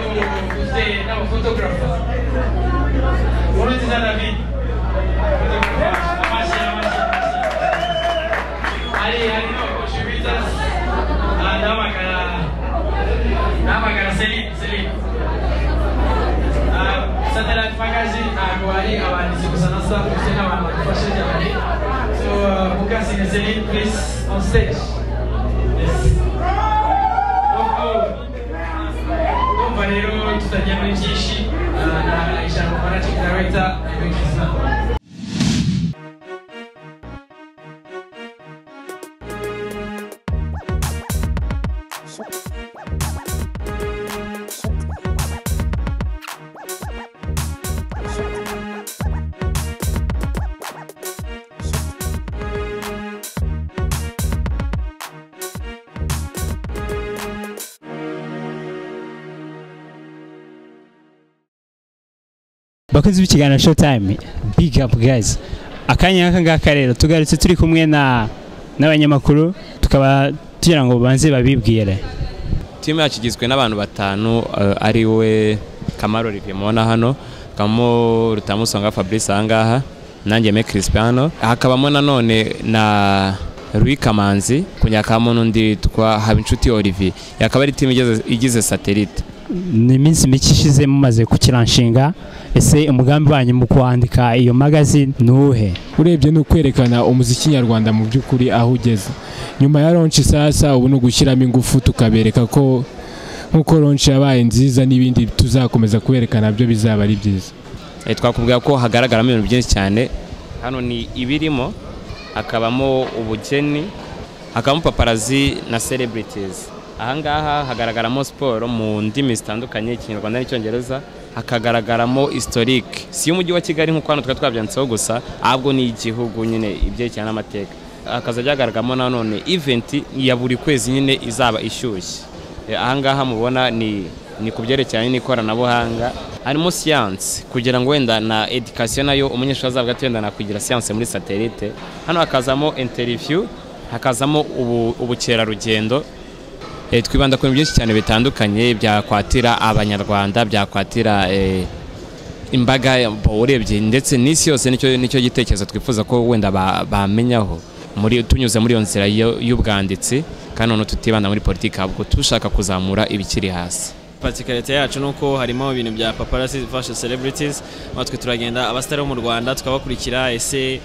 Dufite n'abaphotographer, Nkurunziza David, photographer. Amashyi, amashyi, amashyi. Hari n'abacontributors. Ndahamagara Celine, Celine. Satellite Magazine ntabwo ari abanditsi gusa na staff, dufite n'abantu badufasha cyane. So Mukasine Celine, please, on stage. Yes. Ndumva rero tutajya muri byinshi, na ijambo managing director Aimé Christin. Bakunzi b'ikiganiro Showtime, big up guys. Akanya nk'aka ngaka rero tugarutse turi kumwe na n'abanyamakuru, tukaba tugira ngo banze babibwire. Timu yacu igizwe n'abantu batanu, ari we Kamaro Olivier mubona hano, hakabamo Rutamusonga Fabrice ahangaha, nanjye Aime Crispiano, hakabamo nanone na Louis Kamanzi, kongera hakabamo n'undi witwa Habinshuti Olivier. Akaba ari timu igize Satellite. Ni iminsi mike ishize mumaze kukiranshinga, ese umugambi wanyu mu kwandika iyo magazine ni uwuhe? Urebye ni ukwerekana umuziki nyarwanda mu by'ukuri aho ugeze nyuma ya launch. Sasa ubu ni ugushyiramo ingufu, tukabereka ko nk'uko launch yabaye nziza, n'ibindi tuzakomeza kuberekana byo bizaba ari byiza. Twakubwira ko hagaragaramo ibintu byinshi cyane. Hano ni ibirimo, hakabamo ubugeni, hakabamo paparazzi na celebrities. Ahangaha hagaragaramo siporo mu ndimi zitandukanye, Ikinyarwanda n'Icyongereza. Hakagaragaramo historique, si y'umujyi wa Kigali nk'uko hano twari twabyanditseho gusa, ahubwo ni igihugu nyine, ibyerekeranye n'amateka. Hakazajya hagaragaramo nanone event ya buri kwezi nyine izaba ishyushye. Ahangaha mubona ni ku byerekeranye n'ikoranabuhanga, harimo siyansi kugira ngo wenda na education nayo umunyeshuri azavuga ati wenda nakwigira siyansi muri Satellite. Hano hakazamo interview, hakazamo ubukerarugendo. Twibanda ku bintu byinshi cyane bitandukanye byakwatira Abanyarwanda, byakwatira imbaga urebye ndetse n'isi yose. Nicyo gitekerezo twifuza ko wenda bamenyaho muri tunyuze muri iyo nzira y'ubwanditsi, kandi noneho tutibanda muri politiki, ahubwo dushaka kuzamura ibikiri hasi. Particularité yacu nuko harimo ibintu bya paparazzi versus celebrities. Natwe turagenda abasitari bo mu Rwanda tukabakurikira, ese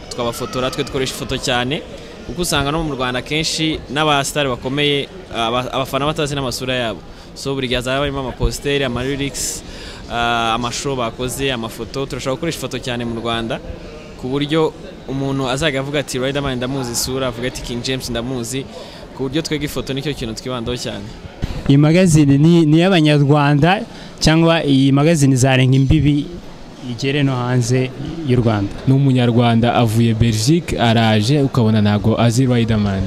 tukabafotora. Twe dukoresha ifoto cyane kuko usanga no mu Rwanda kenshi n'abasitari bakomeye abafana batazi n'amasura yabo. So buri gihe hazaba harimo amaposteri, amalyrics, amashow bakoze, amafoto. Turashobora gukoresha ifoto cyane mu Rwanda ku buryo umuntu azajya avuga ati Riderman ndamuzi isura, avuga ati King James ndamuzi, ku buryo twebwe ifoto nicyo kintu twibandaho cyane. Iyi magazine ni iy'Abanyarwanda cyangwa iyi magazine izarenga imbibi igere no hanze y'u Rwanda? N'umunyarwanda avuye Belgique araje, ukabona ntabwo azi Riderman,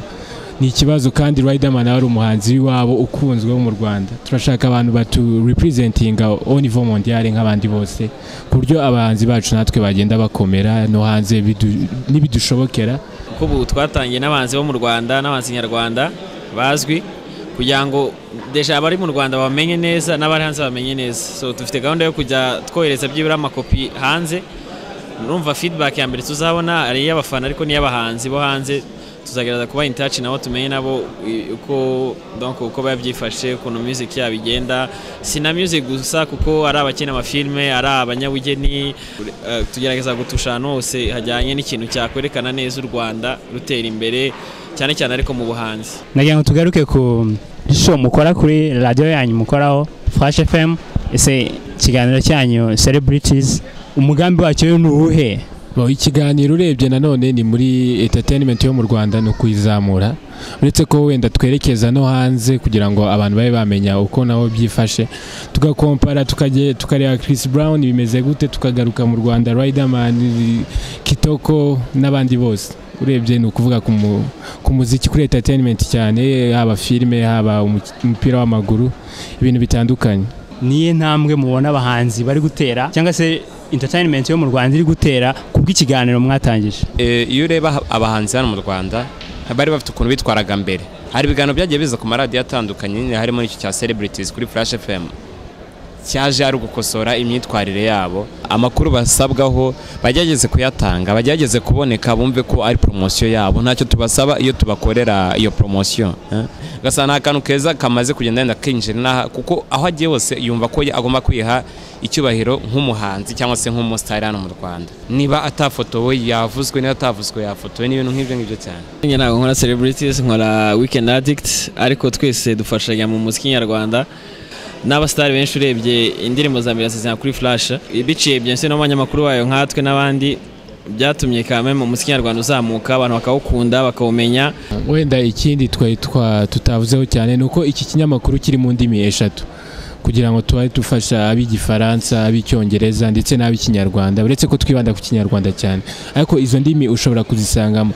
ni ikibazo. Kandi Riderman ari umuhanzi w'iwabo ukunzwe wo mu Rwanda. Turashaka abantu batu representinga au niveau mondial nk'abandi bose, ku buryo abahanzi bacu natwe bagenda bakomera no hanze nibidushobokera. Kuko ubu twatangiye n'abahanzi bo mu Rwanda, n'abahanzi nyarwanda bazwi, kugira ngo déjà abari mu Rwanda bamenye neza n'abari hanze bamenye neza. So dufite gahunda yo kujya twohereza byibura amakopi hanze. Urumva feedback ya mbere tuzabona ari iy'abafana, ariko n'iy'abahanzi bo hanze tuzagerageza kuba in touch nabo, tumenye nabo uko, donc uko biba byifashe, ukuntu music yabo igenda. Si na music gusa, kuko ari abakina amafilme, ari abanyabugeni. Tugerageza gutusha ahantu hose hajyanye n'ikintu cyakwerekana neza u Rwanda rutera imbere, cyane cyane ariko mu buhanzi. Nagira ngo tugaruke ku show mukora kuri radiyo yanyu mukoraho, Flash FM. Ese ikiganiro cyanyu Celebrities, umugambi wacyo ni uwuhe? Bon, ikiganiro urebye nanone ni muri entertainment yo mu Rwanda, ni ukuyizamura, uretse ko wenda twerekeza no hanze kugira ngo abantu babe bamenya uko nabo byifashe, tugakompara, tukareba Chris Brown bimeze gute, tukagaruka mu Rwanda, Riderman, Kitoko n'abandi bose. Urebye ni ukuvuga ku muziki, kuri entertainment cyane, haba filime, haba umupira w'amaguru, ibintu bitandukanye. Niye ntambwe mubona abahanzi bari gutera cyangwa se entertainment yo mu Rwanda iri gutera kubw'ikiganiro mwatangije? Iyo ureba abahanzi hano mu Rwanda bari bafite ukuntu bitwaraga mbere. Hari ibiganiro byagiye biza ku maradiyo atandukanye nyine, harimo n'icyo cya Celebrities kuri Flash FM. cyaje ari ugukosora imyitwarire yabo. Amakuru basabwaho bagerageze kuyatanga, bagerageze kuboneka, bumve ko ari promotion yabo. Ntacyo tubasaba iyo tubakorera iyo promotion. Gasa nta kantu keza kamaze kugenda yenda kinjira naha, kuko aho agiye hose yumva ko agomba kwiha icyubahiro nk'umuhanzi cyangwa se nk'umustar hano mu Rwanda. Niba atafotowe yavuzwe, niba atavuzwe yafotowe, n'ibintu nk'ibyo ngibyo cyane. Njye ntabwo nkora celebrities, nkora Weekend Addict, ariko twese dufashanya mu muziki nyarwanda. N'abasitari benshi urebye indirimbo za mbere zizana kuri flash, biciye byose no abanyamakuru bayo nkatwe n'abandi, byatumye kame mu muziki nyarwanda uzamuka, abantu bakawukunda bakawumenya. Wenda ikindi twari tutavuzeho cyane nuko iki kinyamakuru kiri mu ndimi 3 kugira ngo tubaye dufasha ab'igifaransa, ab'icyongereza ndetse n'ab'ikinyarwanda, uretse ko twibanda ku kinyarwanda cyane, ariko izo ndimi ushobora kuzisangamo.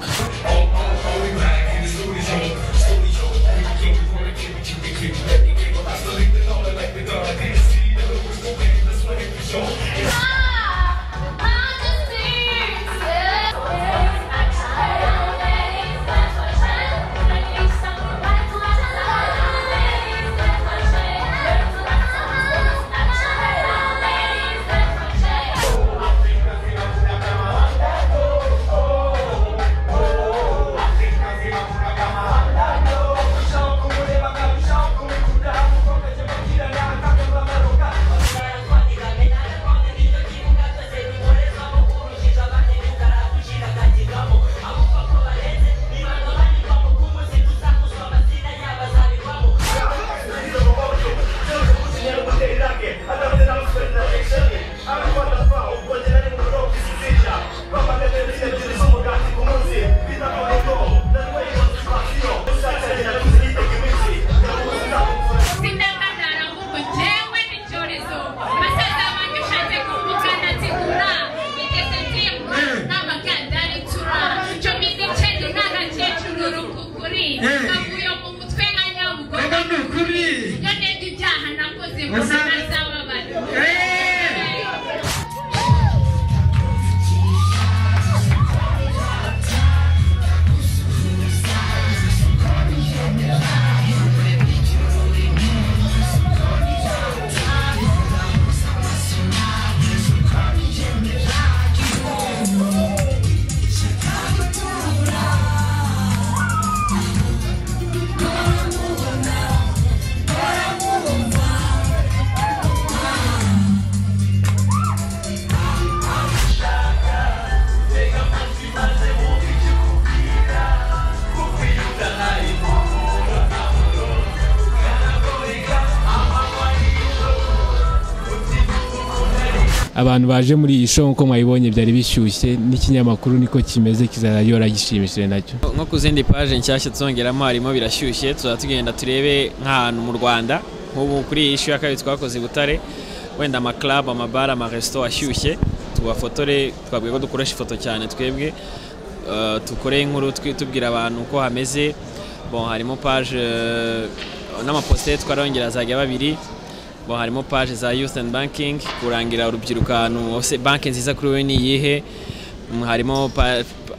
Abantu baje muri iyi show nko mwayibonye byari bishyushye, n'ikinyamakuru niko kimeze, kizayora gishimishije nacyo. Nko ku zindi page nshyashya tuzongeramo harimo birashyushye, tuzatugenda turebe nk'ahantu mu Rwanda. Nk'ubu kuri iyi issue ya kabiri twakoze i Butare, wenda ama club, ama bar, ama resto ashyushye, tubafotore, twabwiye ko dukoresha ifoto cyane twebwe, tukore inkuru tubwira abantu uko hameze. Bon, harimo page n'amaposte twarongera azajya babiri. Bon, harimo page za youth and banking, kurangira urubyiruko ahantu hose, banki nziza kuri we ni iyihe. Harimo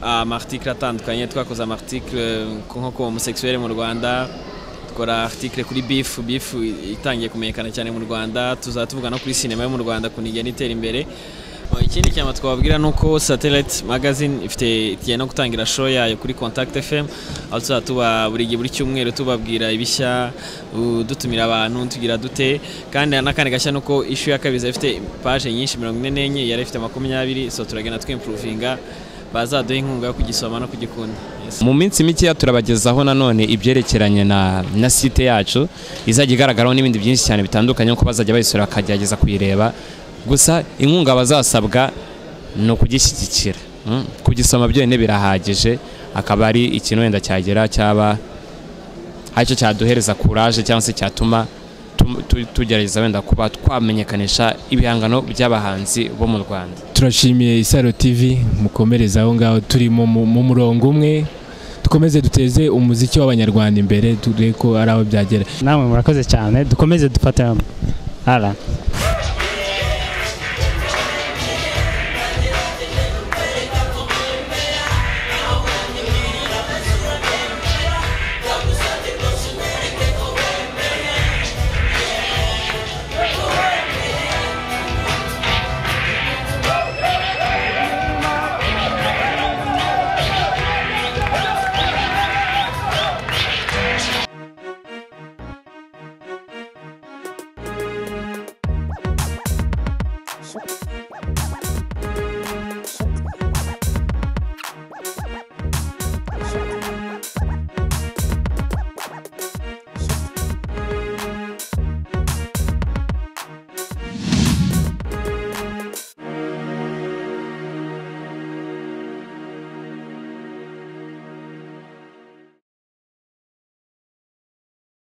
ama article atandukanye, twakoze ama article nko ku homosexuel mu Rwanda, dukora article kuri beef itangiye kumenyekana cyane mu Rwanda, tuzatuvuga no kuri cinema yo mu Rwanda kunigena itera imbere. Ikindi cyama twababwira nuko Satellite Magazine ifite igiye no gutangira show yayo kuri Contact FM, aho tuzatuba buri gihe buri cyumweru tubabwira ibishya, dutumira abantu, tugira dute. Kandi n'akandi gashya nuko issue ya kabiri ifite page nyinshi 44, yari ifite 20, so turagenda twimprovinga, bazaduha inkunga yo kugisoma no kugikunda. Yes. Mu minsi mike turabagezaho nanone ibyerekeranye na site yacu izajya igaragaraho n'ibindi byinshi cyane bitandukanye, uko bazajya bayisura bakagerageza kuyireba. Gusa inkunga bazasabwa no kugishyigikira, kugisoma byonyine birahagije, akaba ari ikintu wenda cyagera cyaba aricyo cyaduhereza courage cyangwa se cyatuma tugerageza wenda kuba twamenyekanisha ibihangano by'abahanzi bo mu Rwanda. Turashimiye Isaro TV, mukomereza aho ngaho, turi mu murongo umwe, dukomeze duteze umuziki w'abanyarwanda imbere, turebe ko ari aho byagera. Namwe murakoze cyane, dukomeze dufatane. Ara.